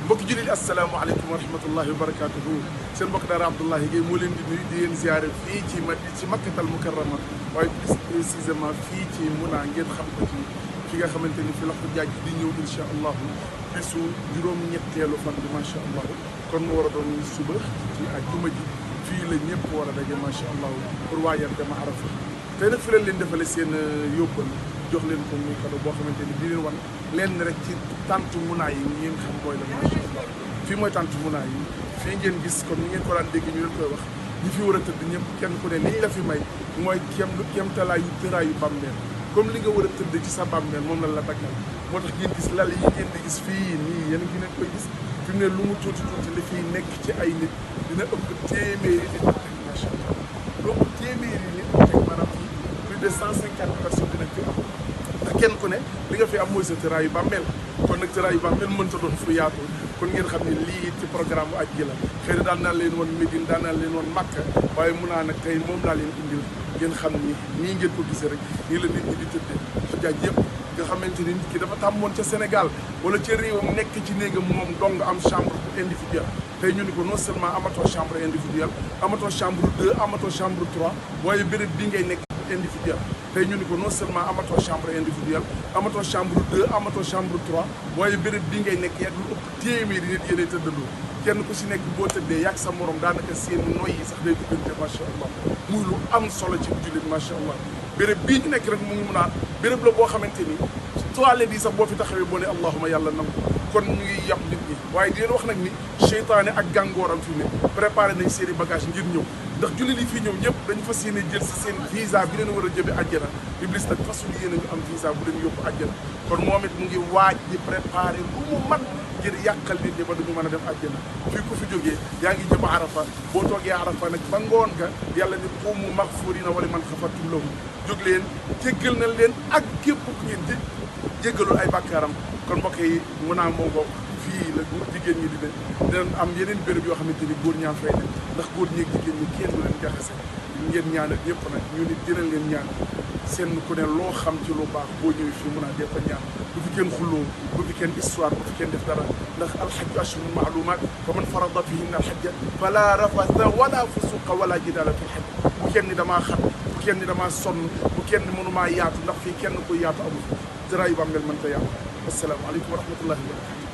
mbokki jullit asalaamaaleykum wa rahmatullahi wa barakaatuhu seen mbokk daara Abdoulaye Gueye moo leen di nuyu di leen ziare fii ci Makkatal Mukarrama waaye plus précisément fii ci Muna ngeen xam ko ci fi nga xamante ni fi la ko jaaj di ñëw incha allahu bisu juróom-ñetteelu fan bi macha allah kon mu war a doon suba ci àjjuma ji fii la ñëpp war a daje macha allah pour waajal dem Arafa tey nag fi leen defale seen yóbbal jox leen ko muy cadeau boo xamante ni di leen wan lenn rek ci tàntu Muna yi ngeen xam mooy la macha allah fii mooy tàntu Muna yi fii ngeen gis comme ni ngeen ko daan dégg ñu leen koy wax ñi fi war a tëdd ñëpp kenn ku ne liñ la fi may mooy kéemtalaayu tëraayu bàmmeel comme li nga war a tëdd ci sa bàmmeel moom la daggal moo tax ngeen gis lal yi ngeen di gis fii nii yéen a ngi leen koy gis fi mu ne lu mu tuuti tuuti li fiy nekk ci ay nit dina ëpp téeméeri nit ak macha allah lu ëpp téeméeri nit ak maanaam fii plus de 150 personnes dinañ fi am ndax kenn ku ne li nga fi am mooy sa tëraayu bàmmeel kon nag tëraayu bàmmeel mënta doon fu yaatu kon ngeen xam ne lii ci programme bu aj gi la xëy na daan naa leen woon Médine daan naa leen woon Makka waaye mun naa nag tey moom laa leen indil ngeen xam ni nii ngeen ko gisee rek nii la nit ñi di tëddee xajaaj yëpp nga xamante ni nit ki dafa tàmmoon ca Sénégal wala ca réewam nekk ci néegam moom dong am chambre individuelle tey ñu ni ko non seulement amatoo chambre individuelle amatoo chambre 2 amatoo chambre 3 waaye béréb bi ngay nekk individuelle tey ñu ni ko non seulement amatoo chambre individuelle amatoo chambre 2 amatoo chambre 3 waaye béréb bi ngay nekk yak lu ëpp téeméeri nit yéenay tëddandoo kenn ku si nekk boo tëddee yàgg sa morom daanaka seen noy yi sax day duggante macha allah muy lu am solo ci jullit macha allah béréb bii ñu nekk rek mu ngi mun a béréb la boo xamante ni toilette yi sax boo fi taxawee boo ne allahuma yàlla nangu kon ñu ngi yàpp nit ñi waaye di leen wax nag ni seytaane ak gàngooram fi ne préparé nañ seen i bagage ngir ñëw ndax jullit yi fii ñëw ñëpp dañu fas yéene jël si seen visa bi leen war a jëme àjjana Iblis nag fasul yéene ñu am visa bu leen yóbbu àjjana kon moom it mu ngi waaj di préparé lu mu man ngir yàqal nit ñi ba duñu mën a dem àjjana fii ku fi jógee yaa ngi jëm Arafa boo toogee Arafa nag ba ngoon nga yàlla ni quumu maghfuuriina wa liman ghafartum lahu jóg leen jéggal na leen ak képp ku ngeen jéggalul ay bàkkaaram kon mbokk yi mun naa moo bokk fii la góor jigéen ñi di ne dinañ am yeneen béréb yoo xamante ni góor ñaa fay ne ndax góor ñeeg jigéen ñi kenn du leen jaxase ngeen ñaanal ñëpp nag ñu nit dinañ leen ñaan seen ku ne loo xam ci lu baax boo ñëwee fii mun a dee ko ñaan bu fi kenn xulloo bu fi kenn histoire bu fi kenn def dara ndax alxajju ashhurun maalumaat fa man farada fihinna alxajja fala rafasa wala fusuqa wala jidaala fil hajj bu kenn ni damaa xat bu kenn ni damaa sonn bu kenn ni mënumaa yaatu ndax fii kenn koy yaatu amul dara yu bàmmeel mën ta yaatu asalaamaaleykum wa rahmatullahi wa barakatu